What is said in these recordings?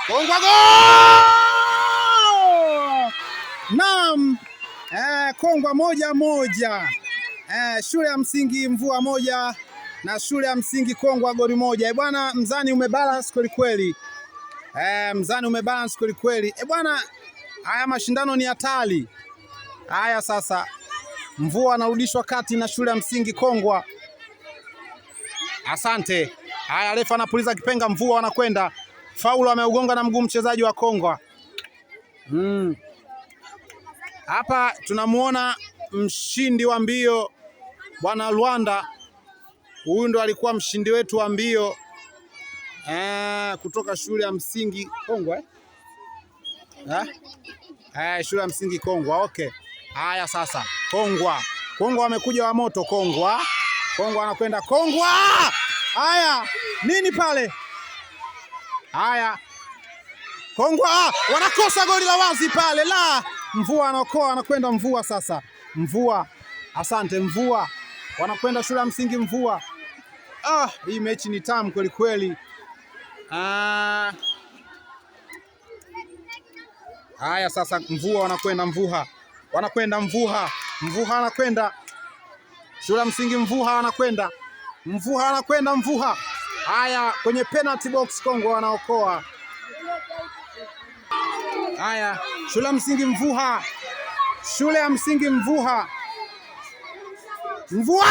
Kongwa gol! Naam, Kongwa 1-1. Shule ya msingi Mvua 1 na shule ya msingi Kongwa goli 1. Bwana, mzani umebalance kweli kweli. Mzani umebalance kweli kweli. Bwana, haya mashindano ni hatari. Haya sasa, Mvua anarudishwa kati na shule ya msingi Kongwa. Asante. Haya, refa anapuliza kipenga, Mvua wanakwenda. Faulo ameugonga na mguu mchezaji wa Kongwa. Hapa tunamuona mshindi wa mbio Bwana Rwanda. Huyu ndo alikuwa mshindi wetu wa mbio kutoka shule ya msingi Kongwa eh? Shule ya msingi Kongwa. Okay. Haya sasa, Kongwa. Kongwa wamekuja wa moto Kongwa. Kongwa anakwenda Kongwa. Haya, nini pale? Haya. Kongwa wanakosa goli la wazi pale. La, Mvua anaokoa, anakwenda Mvua sasa. Mvua. Asante Mvua. Wanakwenda shule ya msingi Mvua. Hii mechi ni tamu kweli kweli. Haya sasa, Mvua wanakwenda Mvuha. Wanakwenda Mvuha. Mvuha anakwenda. Shule ya msingi Mvuha anakwenda. Mvuha anakwenda Mvuha. Haya, kwenye penalty box Kongwa wanaokoa. Haya, shule ya msingi Mvuha. Shule ya msingi Mvuha. Mvua!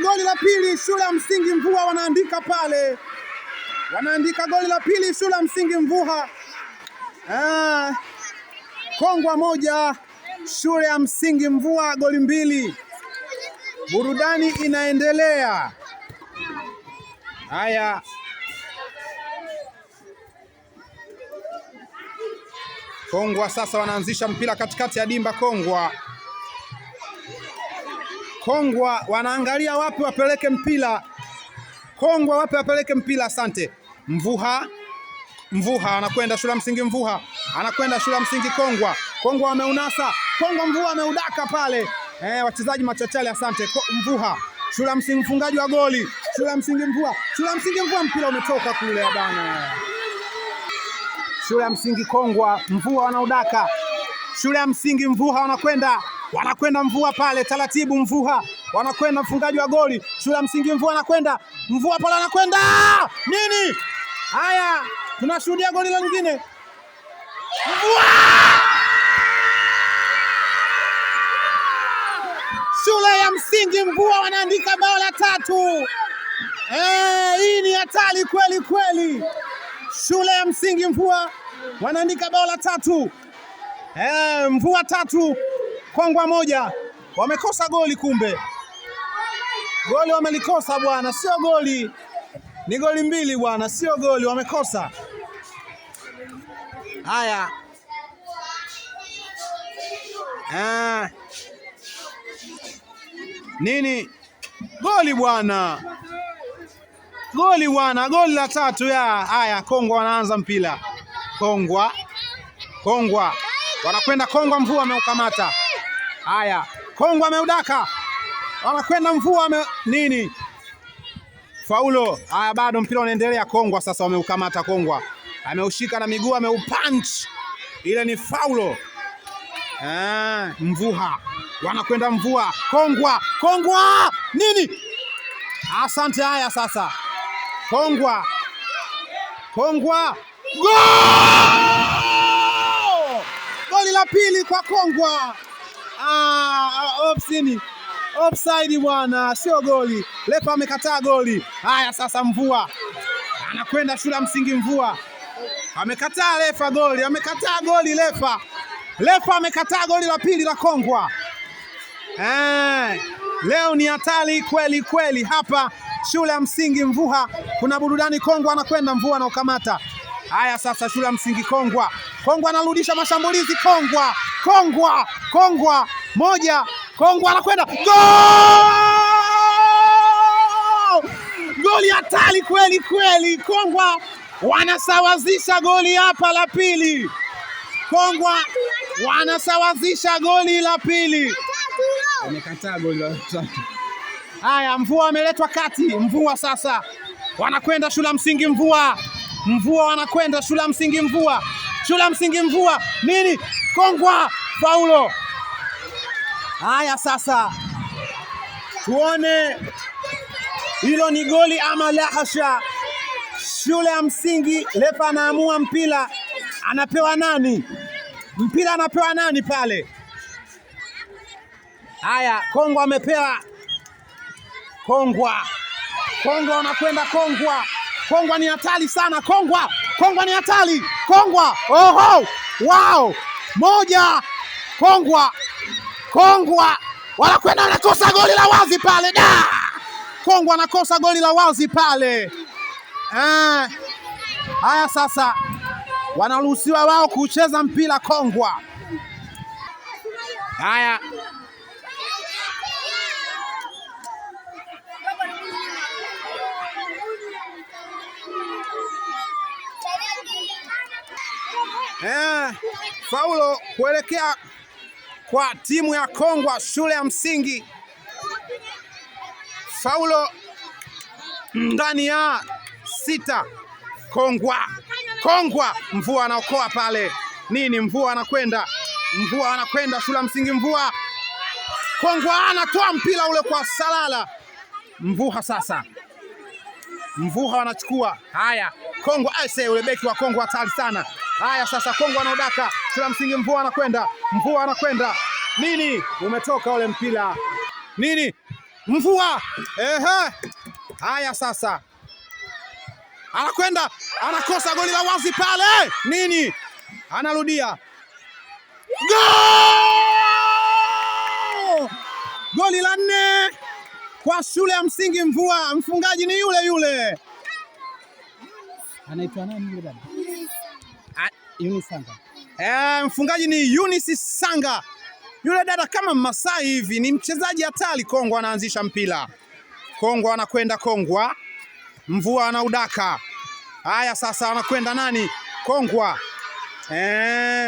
Goli la pili shule ya msingi Mvuha wanaandika pale. Wanaandika goli la pili shule ya msingi Mvuha. Kongwa 1, shule ya msingi Mvua goli 2. Burudani inaendelea. Haya. Kongwa sasa wanaanzisha mpira katikati ya dimba Kongwa. Kongwa wanaangalia wapi wapeleke mpira. Kongwa wapi wapeleke mpira, asante. Mvuha. Mvuha anakwenda shule ya msingi Mvuha. Anakwenda shule ya msingi Kongwa. Kongwa wameunasa. Kongwa Mvua ameudaka pale. Wachezaji machachali, asante. Mvuha. Shule ya msingi mfungaji wa goli. Shule ya msingi Mvua. Shule ya msingi Mvua mpira umetoka kule bana. Shule ya msingi Kongwa, Mvua wanaudaka. Shule ya msingi Mvuha wanakwenda. Wanakwenda Mvua pale taratibu Mvuha. Wanakwenda mfungaji wa goli. Shule ya msingi Mvua anakwenda. Mvua pale anakwenda. Nini? Haya, tunashuhudia goli la nyingine. Mvua! Shule ya msingi Mvua wanaandika bao la 3. Hii ni hatari kweli kweli. Shule ya msingi Mvua wanaandika bao la 3. Mvua 3, Kongwa 1. Wamekosa goli kumbe. Goli wamelikosa bwana, sio goli. Ni goli 2 bwana, sio goli, wamekosa. Haya. Nini? Goli bwana. Goli bwana, goli la 3 ya. Haya, Kongwa wanaanza mpira. Kongwa. Kongwa. Wanakwenda Kongwa, Mvua ameukamata. Haya, Kongwa ameudaka. Wanakwenda Mvua ame nini? Faulo. Haya, bado mpira unaendelea. Kongwa sasa wameukamata Kongwa. Ameushika na miguu, ameupunch. Ile ni faulo. Mvuha. Wanakwenda Mvua. Kongwa. Kongwa! Nini? Asante. Haya sasa. Kongwa. Kongwa. Goal! Goli la pili kwa Kongwa. Offside bwana, sio goli. Refa amekataa goli. Haya sasa Mvua. Anakwenda shule ya msingi Mvua. Amekataa refa goli, amekataa goli refa. Refa amekataa goli la pili la Kongwa. Leo ni hatari kweli kweli hapa shule ya msingi Mvuha. Kuna burudani. Kongwa anakwenda, Mvua anaukamata. Haya sasa shule ya msingi Kongwa. Kongwa anarudisha mashambulizi. Kongwa, Kongwa, Kongwa 1. Kongwa anakwenda goal! Goli hatari kweli kweli. Kongwa wanasawazisha goli hapa la pili. Kongwa wanasawazisha goli la pili. Wamekataa goli la tatu. Haya, Mvua ameletwa kati. Mvua sasa. Wanakwenda shule ya msingi Mvua. Mvua wanakwenda shule ya msingi Mvua. Shule ya msingi Mvua. Nini? Kongwa faulo. Haya sasa tuone hilo ni goli ama la hasha. Shule ya msingi refa anaamua mpira anapewa nani? Mpira anapewa nani pale? Haya, Kongwa amepewa. Kongwa, Kongwa wanakwenda Kongwa. Kongwa ni hatari sana. Kongwa, Kongwa ni hatari. Kongwa, oho, wow, moja. Kongwa, Kongwa wanakwenda, wanakosa goli la wazi pale da. Kongwa anakosa goli la wazi pale. Haya sasa wanaruhusiwa wao kucheza mpira Kongwa. Haya faulo kuelekea kwa timu ya Kongwa shule ya msingi. Faulo ndani ya sita. Kongwa, Kongwa, Mvua anaokoa pale. Nini? Mvua anakwenda, Mvua anakwenda shule ya msingi Mvua. Kongwa anatoa mpira ule kwa Salala. Mvuha sasa, Mvuha wanachukua. Haya, Kongwa aise, ule beki wa Kongwa hatari sana. Haya sasa, Kongwa anaudaka shule ya msingi Mvua anakwenda, Mvua anakwenda. Nini? Umetoka ule mpira. Nini? Mvua. Ehe. Haya sasa anakwenda, anakosa goli la wazi pale. Nini? Anarudia gol! Goli la nne kwa shule ya msingi Mvua. Mfungaji ni yule yule, anaitwa nani yule baba? Eunice Sanga. Mfungaji ni Eunice Sanga. Yule dada kama Masai hivi, ni mchezaji hatari. Kongwa anaanzisha mpira. Kongwa anakwenda, Kongwa Mvua anaudaka. Haya sasa anakwenda nani? Kongwa.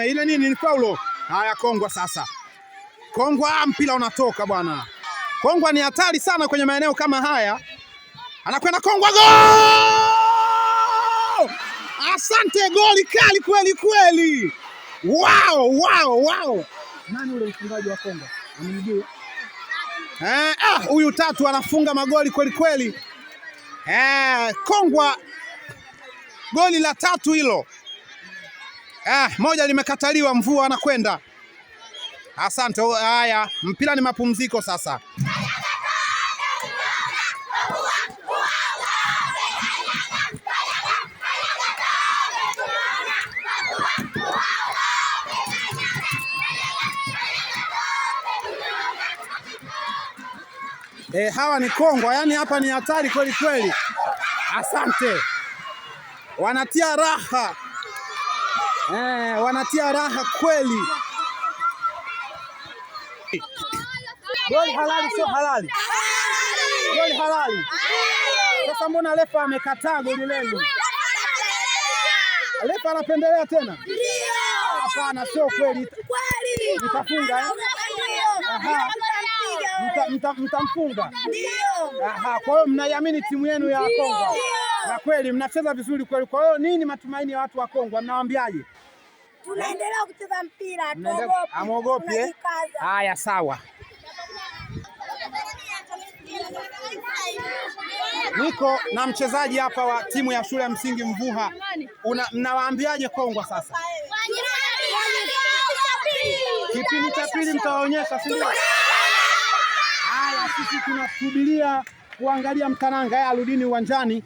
Ile nini ni faulo. Haya Kongwa sasa. Kongwa, mpira unatoka bwana. Kongwa ni hatari sana kwenye maeneo kama haya. Anakwenda Kongwa, gol! Asante, goli kali kweli kweli. Wow, wow, wow. Nani ule mfungaji wa Kongwa? Amemjua? Huyu tatu anafunga magoli kweli kweli. Kongwa goli la tatu hilo. Moja limekataliwa, Mvua anakwenda. Asante. Haya, mpira ni mapumziko sasa. Hawa ni Kongwa, yani hapa ni hatari kweli kweli. Asante, wanatia raha. Wanatia raha kweli. Goli halali sio halali? Goli halali. Sasa mbona refa amekataa goli lenu? Refa anapendelea tena? Hapana, sio kweli. Mtafunga eh? Aha. Mtamfunga. Aha, kwa hiyo mnaiamini timu yenu ya Kongwa. Na kweli mnacheza vizuri kweli. Kwa hiyo nini matumaini ya watu wa Kongwa? Mnawaambiaje? Tunaendelea kucheza mpira, Hamuogopi eh? Haya, sawa. Niko na mchezaji hapa wa timu ya shule ya msingi Mvuha. Mnawaambiaje Kongwa sasa? Kipindi cha pili mtawaonyesha, si ndio? Haya, sisi tunasubiria kuangalia mtananga. Haya, rudini uwanjani.